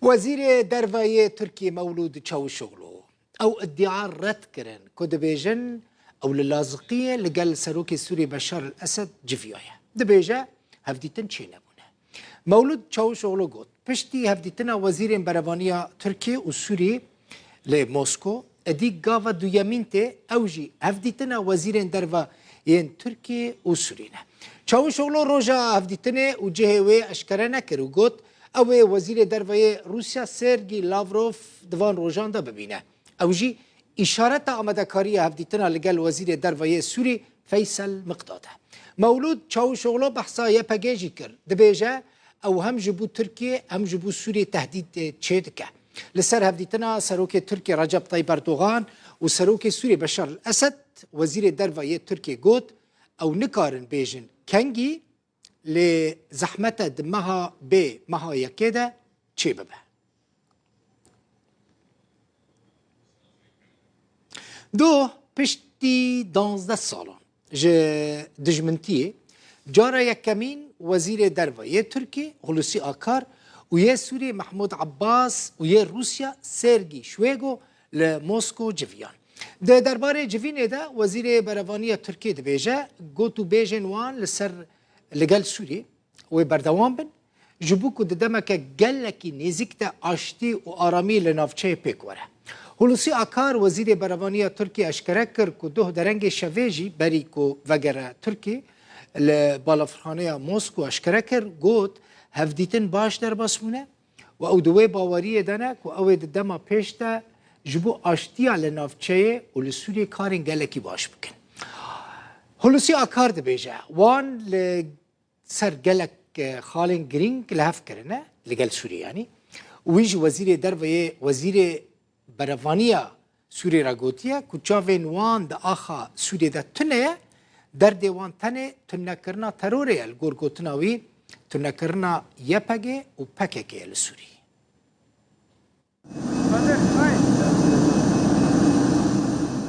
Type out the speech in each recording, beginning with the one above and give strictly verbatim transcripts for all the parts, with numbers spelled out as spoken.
Wezîrê Derve yê Tirkiyê Mewlûd Çavuşoglu ew îdia red kirin ku dibêjin ew li Laziqiyê li gel Serokê Sûrî Beşar el Esed civiyaye. Dibêje hevdîtin çênebûne. Mewlûd Çavuşoglu got, piştî hevdîtina wezîrên berevaniya Tirkiyê û Sûrî li Mosko, êdî gava duyemîn tê, ew jî hevdîtina wezîrên derve yên Tirkiyê û Sûrî ne. Çavuşoglu roja hevdîtinê û cihê wê eşkere nekir û got, ew ê wezîrê derve yê Rûsya Sergî Lavrov di van rojan de bibîne. Ew jî îşareta amadekariya hevdîtina li gel wezîrê derve yê Sûrî Feysel Miqdad e. Mewlûd Çavuşoglu behsa Y P G jî kir. Dibêje, ew hem ji bo Tirkiyê hem ji bo Sûriyê tehdîd çêdike. Li ser hevdîtina Serokê Tirkiyê Recep Tayyip Erdogan û Serokê Sûriyê Beşar el Esed, wezîrê derve yê Tirkiyê got, ew nikarin bêjin kengî, lê zehmet e di meha bê meha yekê de çêbibe. Doh piştî danzdeh salan ji dijmintiyê, cara yekemîn wezîrê derve yê Tirkiyê Hulusi Akar û yê Sûriyê Mehmûd Abbas û yê Rûsya Sergî Şwêgo li Mosko civiyan. Di derbarê civînê de wezîrê berevaniya Tirkiyê dibêje, gotûbêjên wan li ser, li gel Sûriyê wê berdewam bin, ji bo ku di demeke gelekî nêzîk de aştî û aramî li navçeyê pêk were. Hulusi Akar, wezîrê berevaniya Tirkiyê eşkere kir ku doh derengê şevê jî berî ku vegere Tirkiyê, li balafirxaneya Mosko eşkere kir, got, hevdîtin baş derbas bûne û ew di wê baweriyê de ne ku ew ê di dema pêş de ji bo aştiya li navçeyê û li Sûriyê karên gelekî baş bikin. Hulusi Akar dibêje, wan li ser gelek, e, xalên girîng li hev kirine, li gel Sûriyê yanî. Wî ji wezîrê derve yê, wezîrê berevaniya Sûriyê re gotiye ku çavên wan di axa Sûriyê de tune ye, derdê wan tenê tunekirina terorê ye, li gor gotina wî tunekirina Y P G û P K K ye li Sûriyê.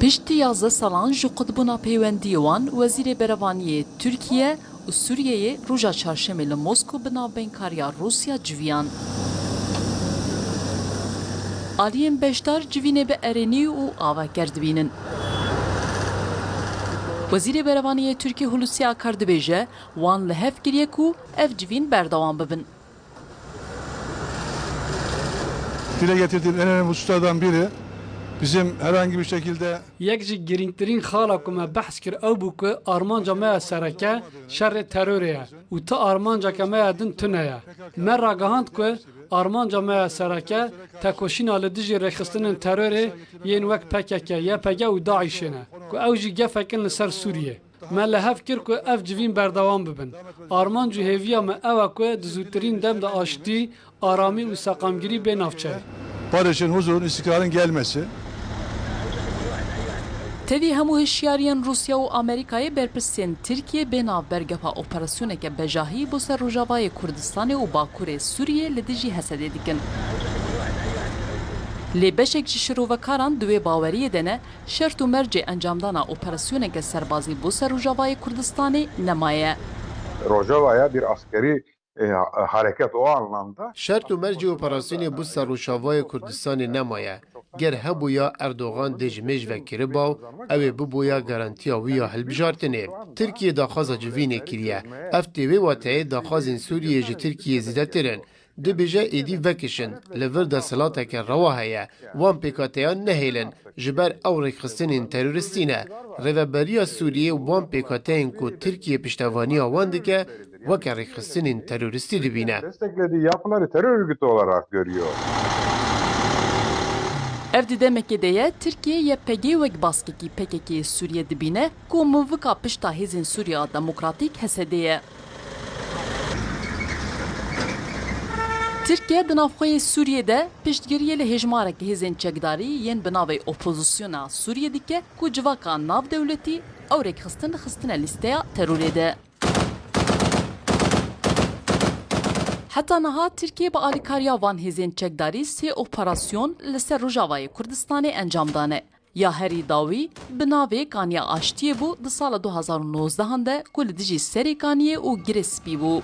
Piştî yazdeh salan ji qutbûna peywendiyê wan, Wezîrê Berevaniyê Tirkiye û Sûriyeyê roja çarşemê li Mosko bi navbeynkariya Rûsya civiyan. Aliyên beşdar civînê bi erênî û avaker dibînin. Wezîrê Berevaniyê Tirkiyê Hulusi Akar dibêje, wan li hev kiriye ku ev civîn berdewam bibin. Dile getirdiğim en önemli hususlardan biri bizim herhangi bir şekilde Yek ji girîngtirîn xala ku me behs kir ew bû ku armanca me ya sereke şerê terorê ye û ti armanceke me ya din tune ye. Me ragihand ku armanca me ya sereke tekoşîna li dijî rêxistinên terorê yên wek P K K, Y P G û DAIŞê ne ku ew jî gefek in li ser Sûriyê. Me li hev kir ku ev civîn berdewam bibin. Armanc û hêviya me ew e ku di zûtirîn dem de aştî, aramî û seqamgirî bê navçeyê. Barışın, huzurun, istikrarın gelmesi. Tevî hemû hişyariyên Rûsya û Amerîkayê, berpirsên Tirkiyê bê navber gefa operasyoneke bejahî bo ser Rojavayê Kurdistanê û Bakurê Sûriyê li dijî Hesedê dikin. Lê beşek ji şirovekaran di wê baweriyê de ne, şert û mercê encamdana operasyoneke serbazî bo ser Rojavayê Kurdistanê nemaye. Rojavaya bir askeri, e, hareket o anlamda. Şert û mercê operasyonê bo ser Rojavayê Kurdistanê nemaye. Ger hebûya, Erdogan dê ji mêj ve kiriba û ew ê biboya garantiya wî ya hilbijartinê. Tirkiye daxwaza civînê kiriye. Ev tê wê wateyê daxwazên Sûriyê ji Tirkiyê zêdetir in. Dibêje êdî vekişin, li vir desthilateke rewa heye, wan pêkhateyan nehêlin, ji ber ew rêkxistinên teroristî ne. Rêveberiya Sûriyê wan pêkhateyên ku Tirkiye piştevaniya wan dike, weke rêkxistinên teroristî dibîne. Desteklediği yapıları terör örgütü olarak görüyor. Ev di demekê de ye, Tirkiye Y P G wek baskekî P K K'yê Sûriye dibîne, ku minvika pişta Hêzên Sûriya Demokratîk, H S D'ê ye. Tirkiye di navxweyê Sûriyê de piştgiriyê li hêjmarek hêzên çekdarî yên bi navê Opozisyona Sûriyê dike ku civaka navdewletî ew rêkxistin xistine lîsteya terorê de. Heta niha Tirkiye bi alîkariya van hêzên çekdarî sê operasyon li ser Rojavayê Kurdistanê encam dane. Ya herî dawî bi navê Kaniya Aştiyê bû di sala du hazar û nozdeh de ku li dijî Serê Kaniyê û Girê Spî bû.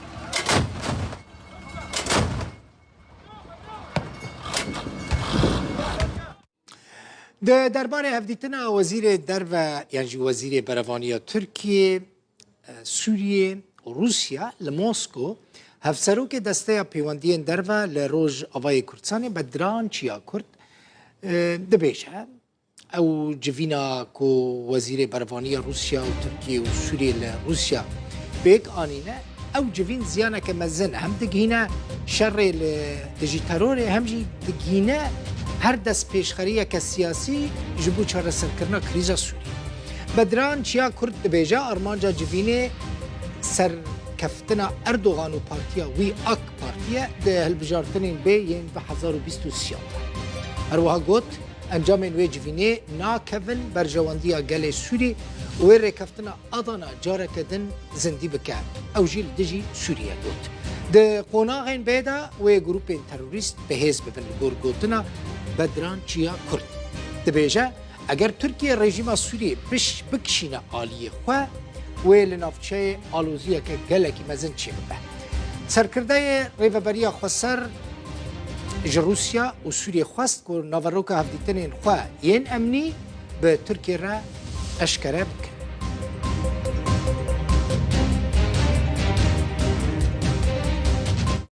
Di derbarê hevdîtina wezîrê derve yan jî wezîrê berevaniya Tirkiyê, e, Sûriyê û Rûsya li Mosko, hevserokê Desteya Pêwendiyên Derve li Rojavayê Kurdistanê Bedran Çiyakurd, e, dibêje, ew civîna ku wezîrê berevaniya Rûsya û Tirkiyê û Sûriyê li Rûsya pêk anîne, ew civîn ziyaneke mezin hem digihîne şerê li dijî terorê, hem jî digihîne her destpêşxeriyeke siyasî ji bo çareserkirina krîza Sûriyê. Bedran Çiyakurd dibêje, armanca civînê serkeftina Erdogan û partiya wî AK Partî ye di hilbijartinên bê yên du hezar û bîst û sê de. Her wiha got, encamên wê civînê nakevin berjewendiya gelê Sûrî û wê rêkeftina Adana careke din zindî bike. Ew jî li dijî Sûriyê got. Di qonaxên bê de wê grûpên terorîst bi hêz bibin, li gor gotina Bedran Çiyakurd. Dibêje, eger Tirkiye rejîma Sûriyê biş-, bikişîne aliyê xwe, wê li navçeyê aloziyeke gelekî mezin çêbibe. Serkirdeyê Rêveberiya Xweser ji Rûsya û Sûriyê xwest ku naveroka hevdîtinên xwe yên emnî bi Tirkiyê re eşkere bikin.